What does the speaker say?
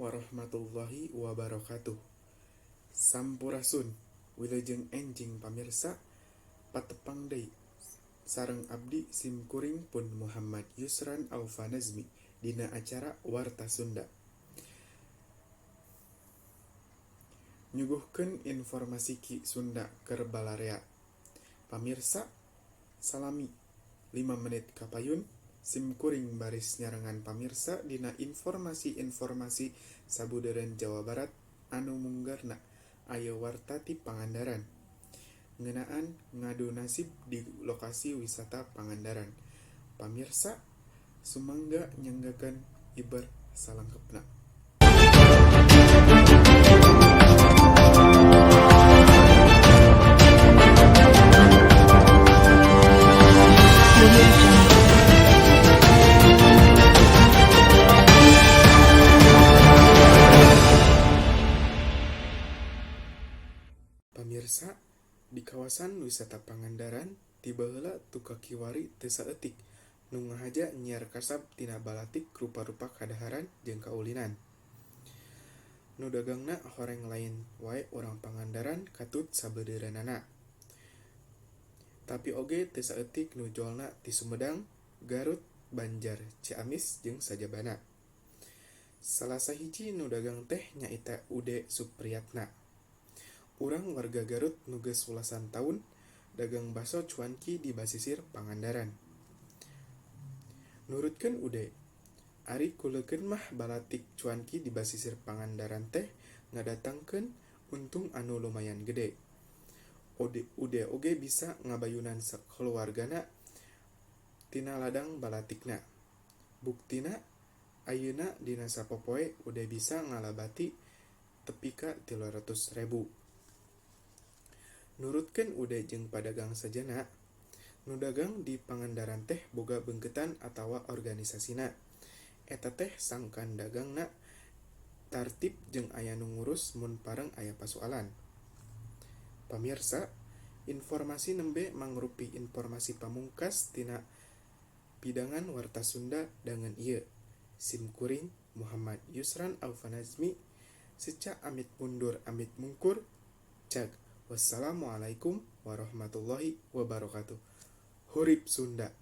Warahmatullahi wabarakatuh. Sampurasun, wilujeng enjing pamirsa, patepang deui sareng abdi simkuring pun Muhammad Yusran Aufa Nazmi dina acara Warta Sunda. Nyuguhkeun informasi Ki Sunda keur balarea. Pamirsa, salami 5 menit kapayun simkuring baris nyarengan pamirsa dina informasi-informasi sabudeureun Jawa Barat anu munggarna aya warta ti Pangandaran. Ngeunaan ngadu nasib di lokasi wisata Pangandaran. Pamirsa, sumangga nyanggakeun iber salengkepna. Pamirsa, di kawasan wisata Pangandaran ti baheula tu kakiwari teu saeutik nu ngahaja nyiar kasab tina balatik rupa-rupa kadaharan jeung kaulinan. Nu dagangna horeng lain wae urang Pangandaran katut sabeudeureunana. Tapi oge teu saeutik nu jolna ti Sumedang, Garut, Banjar, Ciamis jeung sajabana. Salah sahiji nu dagang teh nyaeta Ude Supriyatna. Urang warga Garut nu geus welasan taun dagang baso cuanki di basisir Pangandaran. Nurutkeun Ude, ari kuleukeun mah balatik cuanki di basisir Pangandaran teh ngadatangkeun untung anu lumayan gede. Ude oge bisa ngabayunan sakulawargana tina ladang balatikna. Buktina, ayeuna dina sapopoe Ude bisa ngala bati tepi ka 300.000. Nurutkeun Ude jeung padagang sejenna, nu dagang di Pangandaran teh boga beungkeutan atawa organisasina. Eta teh sangkan dagangna tartib jeung aya nu ngurus mun pareng aya pasualan. Pamirsa, informasi nembe mangrupi informasi pamungkas tina pidangan Warta Sunda dangan ieu. Simkuring Muhammad Yusran Aufa Nazmi seca amit mundur amit mungkur cag. Wassalamualaikum warahmatullahi wabarakatuh. Hurip Sunda.